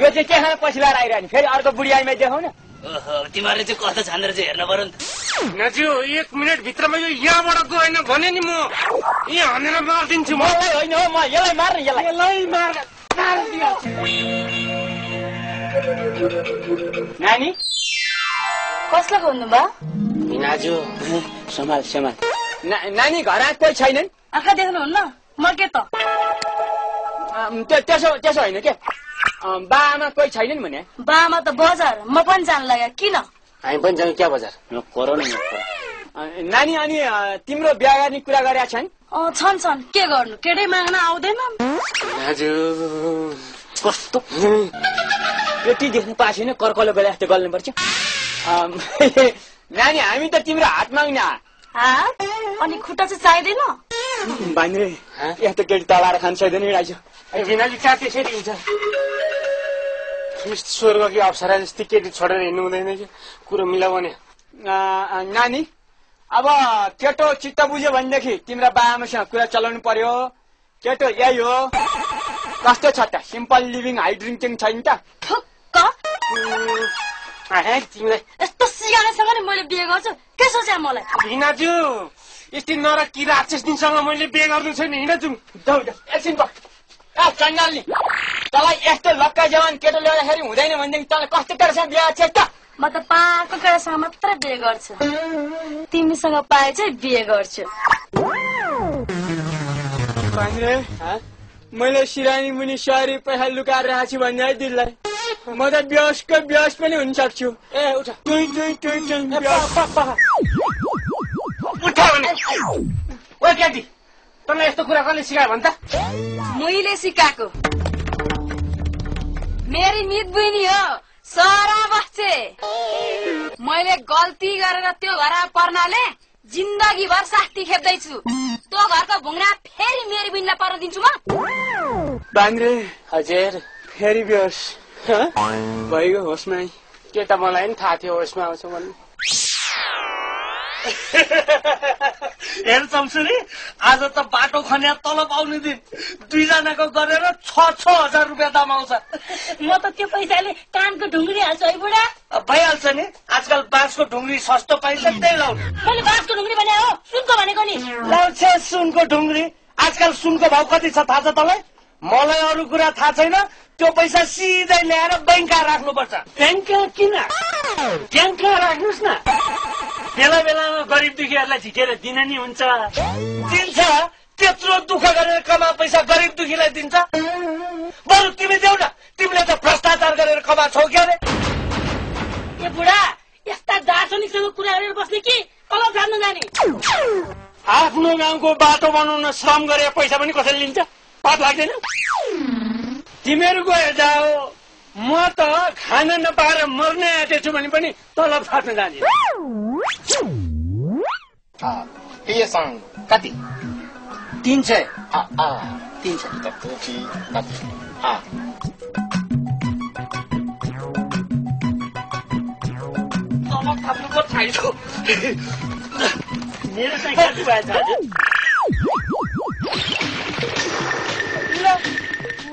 यो चाहिँ के खान पछि लाएर आइरहने फेरि अर्को बुढी आइमा देखाउ न तिमीहरूले चाहिँ कस्तो छानेर चाहिँ हेर्न पर्यो नि त नाज्यू 1 मिनेट भित्रमा यो यहाँबाट गएन भने नि म यहाँ हानेर मारिदिन्छु म होइन हो म यसलाई मार्न यसलाई मार नानी कसलाई भन्नु बा नाजु सम्हाल नानी घर आएको कोही छैनन् आँखा देख्नुहुन्न म के त त्यसो होइन के बाआमा कोही छैनन् भने बाआमा त बजार म पनि जान लाग्यो किन हामी पनि जाउँ क्या बजार नानी अनि तिम्रो बिहा गर्ने कुरा गरेका छन् के गर्नु केटै माग्न आउँदैन कस्तो यति देख्नु पाएको छैन कर्कलो बेला जस्तो गर्नुपर्छ नानी हामी त तिम्रो हात माग्ने हात अनि खुट्टा चाहिँ चाहिँदैन बान्द्रे यस्तो केटी तलाएर खान सक्दैन भिनाली कहाँ त्यसरी हुन्छ स्वर्गकी अप्सरा जस्तै केटी छोडेर हिँड्नु हुँदैन कि कुरो मिलाउ भने नानी अब केटो चित्त बुझ्यो भनेदेखि तिम्रा बाआमासँग कुरा चलाउनु पर्यो केटो यही हो कस्तो छ त सिम्पल लिभिङ हाई ड्रिङ्किङ छैन त तिमीलाई यस्तो सिगानेसँग नि मैले बिहे गर्छु के सोचे मलाई हिँडाजु यस्तै नरकी राक्षस दिनसँग मैले बिहे गर्नु छैन हिँडाजु एकछिन चण्डाल नि तँलाई यस्तो लक्का जवान केटो ल्याउँदाखेरि हुँदैन भनेदेखि तँलाई कस्तो केटासँग बिहे गर्छ त म त पाएको केटासँग मात्रै बिहे गर्छु तिमीसँग पाए चाहिँ बिहे गर्छु मैले सिरानी मुनि सरी पैसा लुकाएर राखेको छु भन्ने है दिललाई म त ब्यासको ब्यास पनि हुन सक्छु केटी तँलाई यस्तो कुरा कसले सिकायो भन् त मैले सिकाएको मेरी मित बहिनी हो सरा बस्छे मैले गल्ती गरेर त्यो घरमा पर्नाले जिन्दगीभर शास्ति खेप्दैछु त्यो घरको भुङ्रा फेरि मेरी बहिनीलाई पर्न दिन्छु म बान्द्रे हजुर फेरि ब्यास भइगयो होसमा के त मलाई पनि थाहा थियो होसमा आउँछ भन्नु हेर चम्सुरी आज त बाटो खन्या तलब आउने दिन 2 जनाको गरेर 6,000 रुपियाँ दाम आउँछ म त त्यो पैसाले कानको ढुङ्ग्री हाल्छु है बुढा भइहाल्छ नि आजकल बाँसको ढुङ्ग्री सस्तो पाइन्छ त्यही लाउने मैले बाँसको ढुङ्ग्री भने हो सुनको भनेको नि लाउँछ सुनको ढुङ्ग्री आजकल सुनको भाउ कति छ थाहा छ तँलाई मलाई अरू कुरा थाहा छैन त्यो पैसा सिधै ल्याएर बैंकमा राख्नुपर्छ ब्याङ्कमा किन ब्याङ्कमा राख्नुहोस् न बेला बेलामा गरिब दुखीहरूलाई झिकेर दिन नि हुन्छ दिन्छ त्यत्रो दुःख गरेर कमा पैसा गरिब दुखीलाई दिन्छ बरु तिमी देऊ न तिमीले त भ्रष्टाचार गरेर कमाछौ क्या रे ए बुढा यस्ता दार्शनिकसँग कुरा गरेर बस्ने कि तलब जान्न जाने आफ्नो गाउँको बाटो बनाउन श्रम गरे पैसा पनि कसैले लिन्छ पाप लाग्दैन तिमीहरू गएर जाओ म त खान नपाएर मर्ने आँटेछु भने पनि तलब फाट्न जाने कति 300 तलब थाप्नु पो छैन मेरो चाहिँ कति भएछ हजुर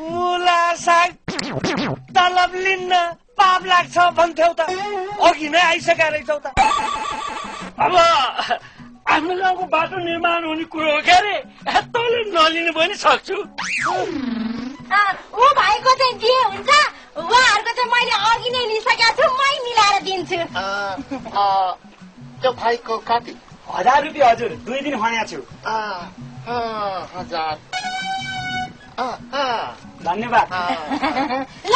मुला साग तलब लिन्न पाप लाग्छ भन्थ्यौ त अघि नै आइसकेका रहेछौ त अब आफ्नो गाउँको बाटो निर्माण हुने कुरो हो क्या रे तैँले नलिनु पनि सक्छु ऊ भाइको चाहिँ बिहे हुन्छ उहाँहरूको चाहिँ मैले अघि नै लिइसकेको छु मै मिलाएर दिन्छु त्यो भाइको कति 1000 रुपियाँ हजुर 2 दिन खन्या छु 1000 धन्यवाद ल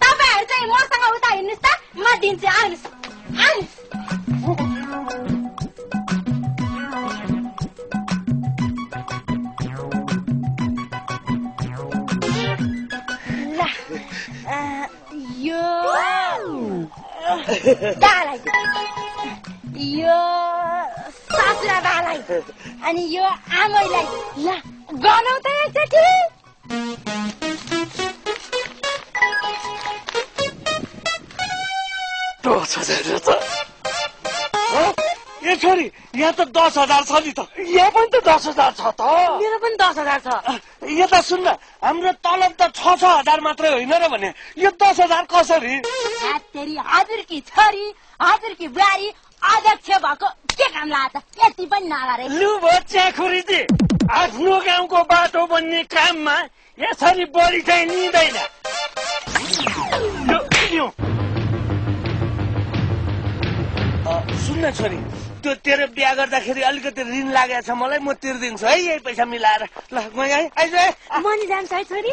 तपाईहरु चाहिँ मसँग उता हिँड्नुस् त म दिन्छु आउनुस् यो दालाई यो सासुरा बालाई अनि यो आमैलाई ल गनौ त एकचोटि ए छोरी यहाँ त 10,000 छ नि त। यहाँ पनि त 10,000 छ त। मेरो पनि 10,000 छ। यता सुन्न, हाम्रो तलब त 6,000 मात्रै होइन र भने यो 10,000 कसरी? तेरी हजुरकी छोरी हजुरकी बुहारी अध्यक्ष भएको के काम लाग्छ? यति पनि नगरे। लु बच्चा खुरीजी, आफ्नो गाउँको बाटो बन्ने काममा यसरी बढी चाहिँ लिँदैन। सुन्न छोरी, त्यो तेरो बिहा गर्दाखेरि अलिकति ऋण लागेको छ मलाई, म तिर्दिन्छु है यही पैसा मिलाएर। ल म है आइज है। म नि जान्छ है छोरी।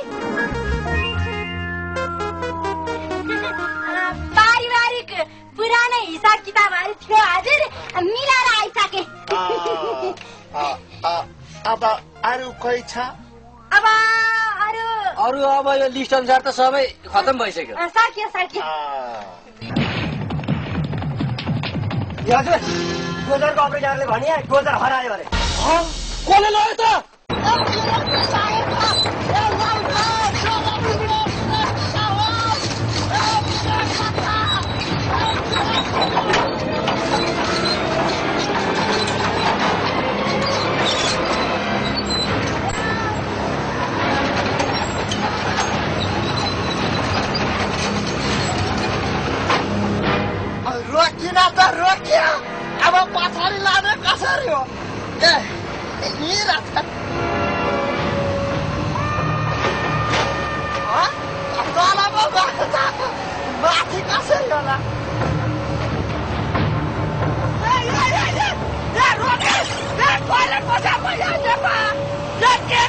पारिवारिक पुरानै हिसाब किताबहरू थियो हजुर, मिलाएर आइसके। अब अरू कोही छ? अब अरू अब यो लिस्ट अनुसार त सबै खतम भइसक्यो। सक्यो। हजुर, गोजरको अपरेटरले भने गोजर हरायो अरे। कसले लग्यो त? रोकिन त रोकियो, अब पछाडि लाने कसरी हो? माथि कसरी होला? के